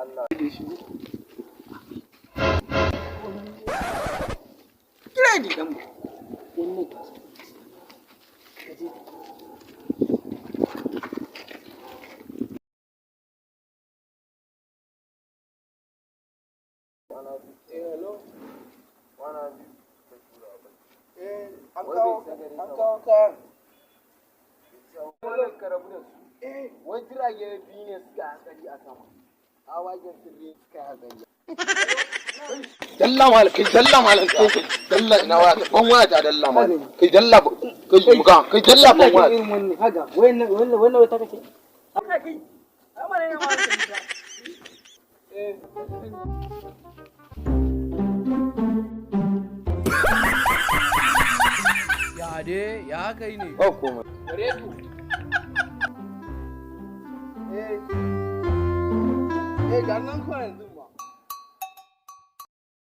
Allah. Kiredi dan mu. Wannan kaje. Kwana biyu. Eh, hello. Kwana biyu da tura ba. Eh, an Wai kawo bai san gare an ka kawo kayan. Wannan ka rabu da su. Eh, Wai jirage biyu ne suka hatsari a sama. Awagen sirri suka hatsari. Dalla mal kai, dalla mal kai, kai dalla, ina waya ta? Ban waya ta, dalla mal kai, dalla kai, muka kai, dalla, ban waya. Irin wannan haga, wannan wannan wannan wata kace. Haka kai. Amma ne ma ka. Eh. Ya dai, ya kai ne? Ba komai. Reto. Eh. Eh, ga nan ko yanzu.